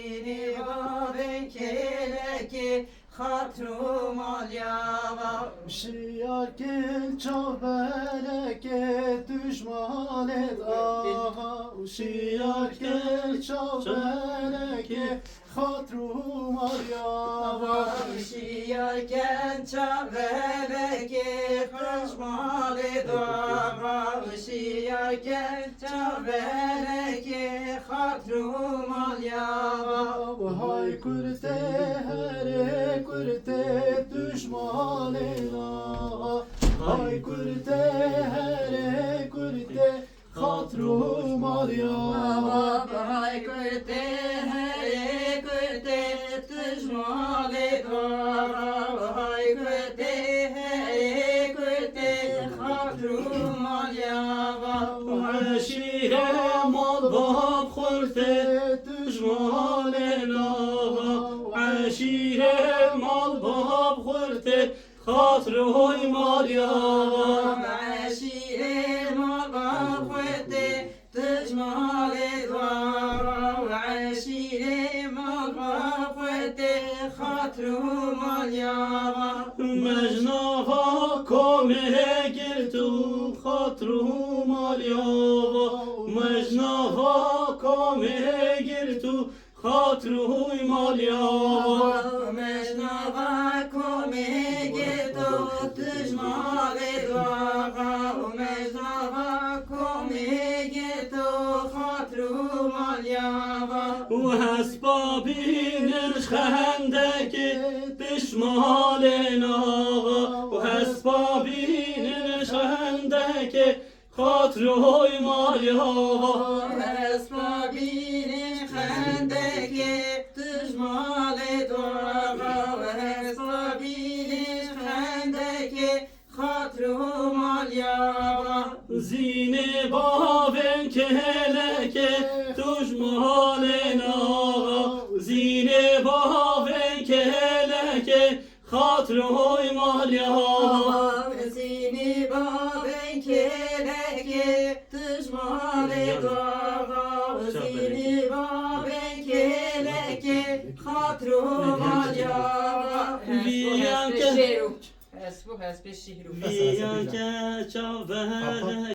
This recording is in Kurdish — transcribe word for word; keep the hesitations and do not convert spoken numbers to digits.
Şîrê bavên kêlekê, xatir û malya va. Şiyar kel çavbelekê, tujmalê daxa. Şiyar kel çavbelekê, xatir û malya va. Şiyar kel çavbelekê, tujmalê daxa. Şiyar kel çavbelekê, xatir û malya va. Hay kurtê, herê kurtê, tujmalê daxa. Hay kurtê, herê kurtê, xatir û malya va. Hay kurtê, herê kurtê, tujmalê daxa. Hay kurtê, herê kurtê, xatir û malya va. Eşîre mal bab xurtê, tujmalê daxa. Eşîre mal bab xurtê, xatir û malya va. Eşîre mal bab xurtê, tujmalê daxa. Eşîre mal bab xurtê, xatir û malya va. Mejna va komê girt û, xatir û malya va. Mejna va komê girt û, xatir û malya va. Mejna va komê girt û, tujmalê daxa. Mejna va komê girt û, xatir û malya va. Û hespa bînin xendekê, tujmalê daxa. Û hespa bînin xendekê, xatir û malya va. Hespa bînin xendekê, tujmalê daxa. Hespa bînin xendekê, xatir û malya va. Zînê bavên kêlekê, tujmalê daxa. Zînê bavên kêlekê, xatir û malya va. Zînê bavên kêlekê, tujmalê daxa. Zînê bavên kêlekê, xatir û malya va. Viya ke şêr û. Hesp û hespê şîr û. Viya ke çavbelekê.